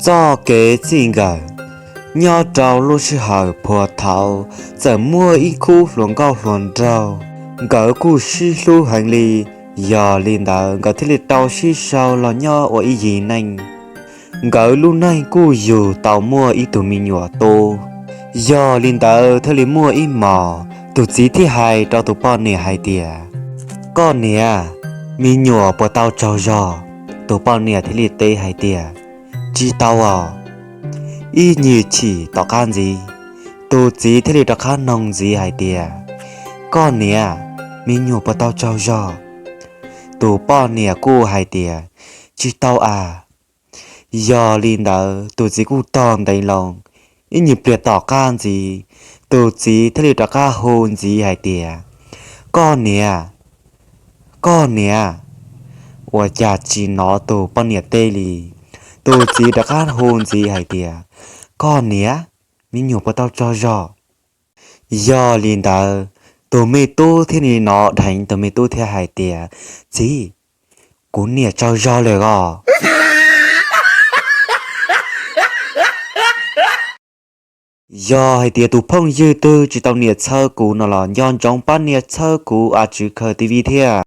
Txoj kev txij nkawm. Nyob rau lub sij hawm puag thaud txawm muaj ib khub hluas nkauj hluas nraug, nkawd kuj sib hlub heev li. Yog li ntawd nkawd thiaj li tau sib sau los nyob ua ib yim neej. Nkawd lub neej kuj yug tau muaj ib tug me nyuam tub. Yog li ntawd thiaj li muaj ib hmos, tus txiv thiaj hais rau tus poj niam hais tias, Koj niam, me nyuam puas tau tsaug zog? Tus poj niam thiaj li teb hais tias, Tsis tau os. Ib nyuag chim tom qab ntxiv, tus txiv thiaj li rov qab noog ntxiv hais tias, Koj niam, me nyuam puas tau tsaug zog? Tus poj niam kuj hais tias, Tsis tau as. Yog li ntawd tus txiv kuj tog ntev loo. Ib nyuag pliag tom qab ntxiv, tus txiv thiaj li rov qab hu ntxiv hais tias, Koj niam, koj niam. Ua cas tsis hnov tus poj niam teb li. Tus txiv rov qab hu ntxiv hais tias, Koj niam, me nyuam puas tau tsaug zog? Yog li ntawd, tus me tub thiaj li hnov dheev, tus me tub thiaj hais tias, Txiv, kuv niam tsaug zog lawm os. Yog hais tias tus phooj ywg twg tsis tau nias txhawb kuv no los nco ntsoov pab nias txhawb kuv a tswv khaws T V thiab.